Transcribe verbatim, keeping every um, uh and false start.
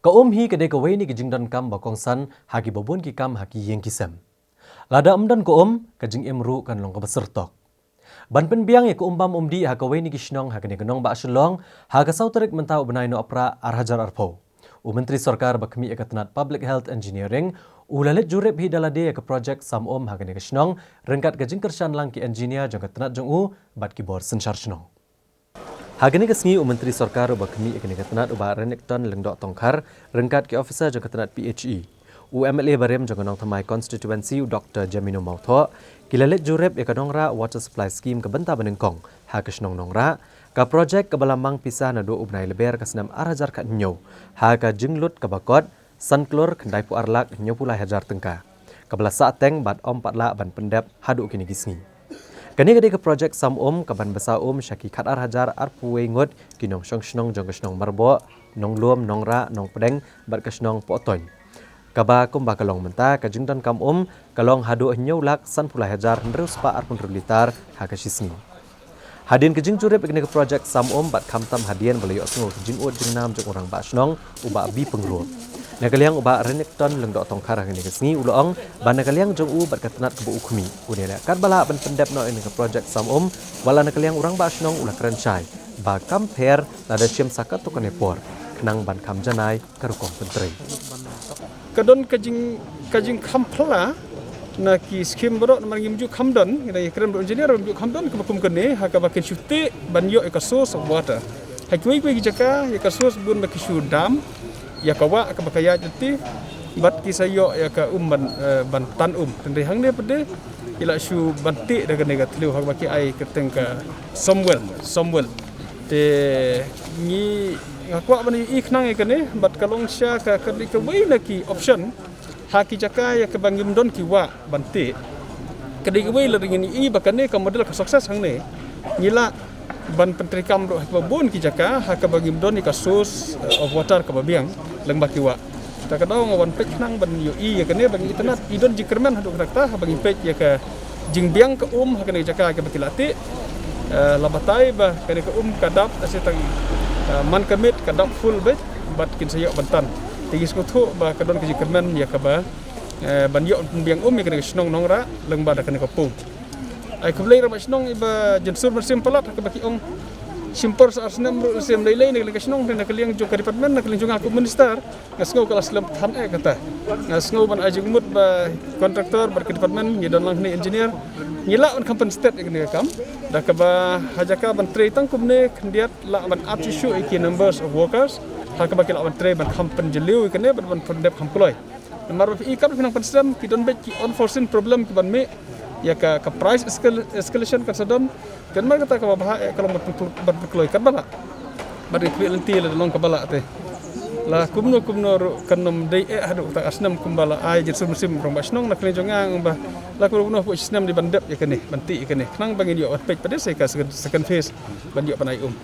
Ka um hi ka dei kawei na ki jingdonkam ba kongsan ha kiba bun ki kam ha ki ïing ki sem. Lada ym don ka um, ka jingim ruh kan long kaba syrtok. Ban pynbiang ïa ka um bam um dih ha kawei na ki shnong ha kane ka nongbah Shillong, ha ka saw tarik mynta u bnai Nohprah ar hajar arphew, u Myntri Sorkar ba khmih ïa ka tnat Public Health Engineering u la leit jurip hi da lade ïa ka projek sam um ha kane ka shnong, ryngkat ka jingkyrshan lang ki engineer jong ka tnat jong u bad ki bor synshar shnong. Ha kane ka sngi, u Myntri Sorkar uba khmih ïa kane ka tnat, u Bah Renikton Lyngdoh Tongkhar, ryngkat ki officer jong ka tnat P H E, u M L A barim jong ka Nongthymmai Constituency, u Doktor Jamineo Mawthoh, ki la leit jurip ïa ka Nongrah Water Supply Scheme ka bynta ba nyngkong ha ka shnong Nongrah, ka projek kaba la mang pisa naduh u bnai Lber ka snem ar hajar khathynñiew, ha ka jinglut kaba kot san klur khyndai phew ar lak hynñiew phew lai hajar tyngka, kaba la sah teng bad ym pat lah ban pyndep haduh kine ki sngi. Kane ka dei ka projek sam um kaban bsa um sha ki khat ar hajar arphew wei ngut ki nongshong shnong jong ka shnong Marboh, Nonglum, Nongrah, Nongpdeng bad ka shnong Pohtoin, kaba kumba ka long mynta, ka jingdonkam um ka long haduh hynñiew lak san phew lai hajar hynriew spah arphew hynriew litar ha ka shi sngi. Hadien ka jingjurip ïa kane ka projek sam um bad khamtam hadien ba la ïohsngew ka jingud jingnam jong u Rangbah Shnong, u Bah B. Pyngrope, na ka liang u Bah Renikton Lyngdoh Tongkhar ha kane ka sngi u la ong ba na ka liang jong u bad ka tnat kaba u khmih, un ïaleh katba lah ban pyndep noh ïa kane ka projek sam um, wat la na ka liang u Rangbah Shnong u la kren shai ba kam pher lada shim sa katto katne por khnang ban kham janai ka rukom pyntrei. Ka don ka jing, ka jingkham phylla na ki skim baroh, namar ngim ju kham don, ngi dang ïakren bad engineer, ngim ju kham don kaba kum kane ha kaba kin shu teh ban ïoh ïa ka source of water. Ha kiwei kiwei ki jaka ïa ka source bun ba ki shu dam ïa ka wah kaba ka ïaid lynti bad ki sa ïoh ïa ka um ban, eh, ban tan um. Hynrei hangne pat de ki la shu ban teh da kane ka thliew ha kaba ki ai kyrteng ka somewell, somewell. Te ngi, nga kwah ban ïohi khnang ïa kane bad ka long sha ka, ka dei kawei na ki option ha ki jaka ïa kaba ngim don ki wah ban teh. Ka dei kawei lada ngin ïohi ba kane ka model ka success hangne, ngi lah ban pyntreikam ruh ha kaba bun ki jaka ha kaba ngim don ïa ka source, eh, of water kaba biang lyngba ki wah. Ta ka daw nga wan peit khnang ban ïohi ïa kane, ba ngi itynnad i don jingkyrmen haduh katta, haba ngi peit ïa ka jingbiang ka um ha kane ka jaka kaba ki la teh. Eh, la batai ba kane ka um ka dap, lehse tang, eh, man ka miet ka dap full beit bad kin sa ïoh ban tan. Te ngi sngewthuh ba ka don ka jingkyrmen ïa kaba, eh, ban ïoh pynbiang um ïa kane ka shnong Nongrah lyngba da kane ka pung. Ai khublei Rangbah Shnong, iba jynsur mynsiem palat ha kaba ki ong shim por sa ar snem ruh, lehse ym lei lei na ka liang ka shnong, na ka liang jong ka department, na ka liang jong nga kum minister. Nga sngew ka la slem than eh kata. Nga sngew ban ai jingmut ba kontraktor bad ka department, ngi don lang hangne engineer, ngi lah ban kham pynstet ïa kane ka kam. Da kaba ha jaka ban trei tang kumne khyndiat lah ban ap shuh shuh ïa ki numbers of workers ha kaba ki lah ban trei ban kham pynjylliew ïa kane bad ban pyndep kham kloi. Namar ba phi i, katba phi nang pynslem, ki don beit ki unforeseen problem ki ban mih, ïa ka, ka price escal-, escalation kan sa don. Te namar kata kaba bha eh ka long ban pynkloi, ban pynkloi katba lah. Bad ïa ka lynti la long kaba lah te. La kumno kumno ruh kan ym dei eh haduh kata ka snem kumba la ai jynsur mynsiem Rangbah Shnong, na ka liang jong nga nga ong ba la kumno kumno haduh shi snem dei ban dep ïa kane, ban teh ïa kane, khnang ba ngin ïoh ban peit pat de sa ïa ka second, second phase ban ïoh ban ai um.